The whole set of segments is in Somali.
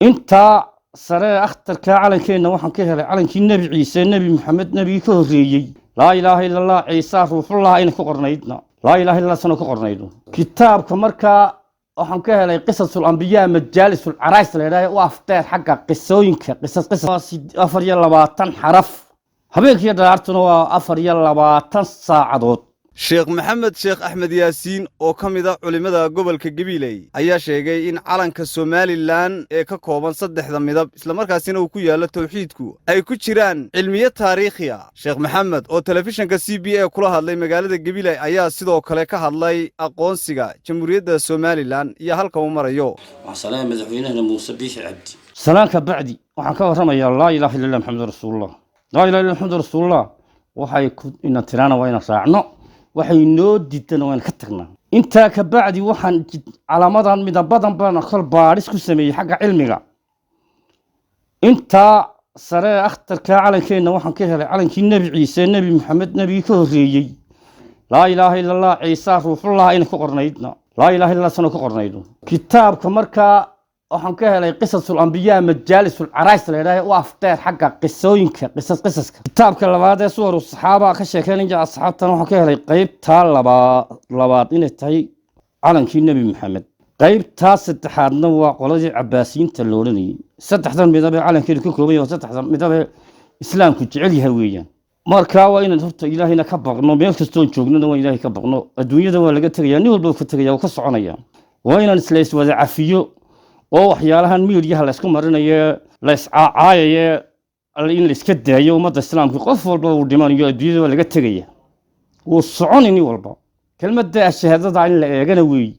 Intaa sare ee akhtarka calankeenna waxaan ka helay calankii Nebi Ciise, Nebi Maxamed nebigii ka horreeyey. Laa ilaaha illa Allah, Ciisa ruuxullah ayna ku qornaydna, laa ilaha illa sana ku qornaydo. Kitaabka markaa waxaan ka helay Qisasul Ambiyaa, Majaalisul Carays la yidhahdo, u afdeer xagga qisooyinka, qisas qisas, 24 xaraf. Habeenkiiyo dhalaartuna waa 24 saacadood. Sheekh Maxamed Sheekh Axmed Yaasiin oo ka mid ah culimmada gobolka Gabiley ayaa sheegay in calanka Somalilan ee ka kooban saddexda midab, islamarkaasina uu ku yaallo tawxiidku, ay ku jiraan cilmiyo taariikhi ah. Sheekh Maxamed oo telefishinka CBA kula hadlay magaalada Gabiley ayaa sidoo kale ka hadlay aqoonsiga Jamhuuriyadda Somalilan iyo halka uu marayo. Waxaan salaamay madaxweynahana Muuse Biixi Cabdi. Salaanka bacdi, waxaan ka warramayaa laa ilaaha illa Allah Maxamed rasuulullah. Laa ilaha illa Maxamed rasuulullah waxay ku ina tiraana waa inaan raacno, waxay noo diidana waan ka tagnaa. Intaa ka bacdi, waxaan calaamadan midabadan baan kol baadhis ku sameeyey xagga cilmiga. Intaa sare ee akhtarka calankeenna waxaan ka helay calankii Nebi Ciise, Nebi Maxamed nebigii ka horreeyey. Laa ilaaha illa Allah, Ciisa ruuxullah ayna ku qornaydna, laa ilaha illa sana ku qornaydo. Kitaabka markaa waxaan ka helay Qisasul Ambiyaa, Majaalisul Carays la yidhahdo, u afdeer xagga qisooyinka, qisas qisaska. Kitaabka labaad ee Suwaru Saxaaba ka sheekeynaya asxaabtana waxaan ka helay qeybtaa labaad inay tahay calankii Nebi Maxamed. Qeybtaa saddexaadna waa qoladii Cabaasiyiinta la odhanayay. Saddexdan midab ee calankeenu ka kooban yahay waa saddexda midab ee Islaamku jecel yahay weeyaan. Marka waa inaan horta Ilaahayna ka baqno, meel kastoon joognana waa Ilaahay ka baqno. Adduunyada waa laga tegayaa, nin walba ka tegaya, wuu ka soconaya. Waa inaan isla iswada cafiyo oo waxyaalahan miidyaha laysku marinayo, la iscaacaayaye, in la iska daayo. Ummadda Islaamka qof walba uu dhimanayo, adduunyada waa laga tegaya, wuu soconi nin walba. Kelmadda ashahaadada in la eegana weeyi.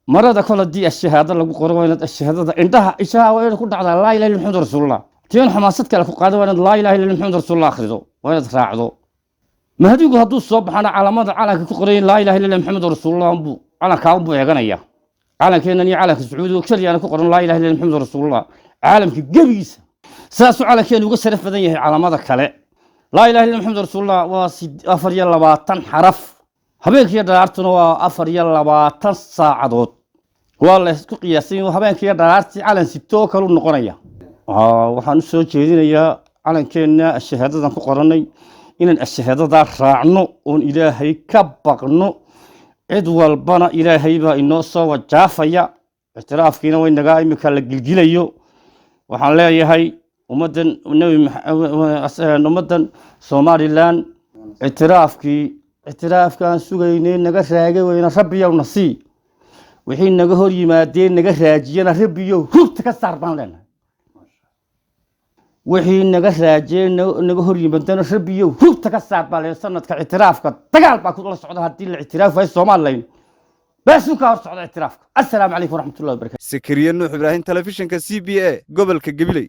Marada kol haddii ashahaado lagu qoro, waa inaad ashahaadada indhaha ishaha waa inaad ku dhacdaa laa ilaha illa Maxamed rasuulullah. Tiin xamaasad kale ku qaada, waa inaad laa ilaha illa Maxamed rasuulullah akhrido, waa inaad raacdo. Mahdigu hadduu soo baxana, calaamada calanka ku qoray laa ilaha illa Maxamed rasuulullah buu calankaa buu eeganaya. Calankeennan iyo calanka Sacuudiga keliyaana ku qoran laa ilaha illa Maxamed rasuulullah caalamka gebigiisa. Sidaasuu calankeenu uga sharaf badan yahay calamada kale. Laa ilaha illa Maxamed rasuulullah waa 24 xaraf. Habeenkiiyo dhalaartuna waa 24 saacadood. Waa la isku qiyaasay, habeenkiiyo dhalaartii calan sitoo kalu noqonaya. Waxaan u soo jeedinayaa calankeenna ashahaadadan ku qorannay inaan ashahaadadaa raacno oon Ilaahay ka baqno. Cid walbana Ilaahay baa inoo soo wajaafaya. Ictiraafkiina way nagaa imika la gilgilayo. Waxaan leeyahay ummaddan nebi, ummaddan Somalilan, ictiraafkii, ictiraafkaan sugaynay naga raagay weyna, Rabbiyow nasii. Wixii naga hor yimaadeen naga raajiyana, Rabbiyow hubta ka saar baan leenahay. Wixii naga raajiyey, naga hor yimaadana, Rabbiyow hubta ka saar baa leenahay. Sanadka ictiraafka dagaal baa kula socda. Haddii la ictiraaf waayo Somalilan, baasuu ka hor socda ictiraafka. Assalaamu calaykum waraxmatullahi wabarakatu. Sakariye Nuux Ibraahim, telefishinka CBA, gobolka Gabiley.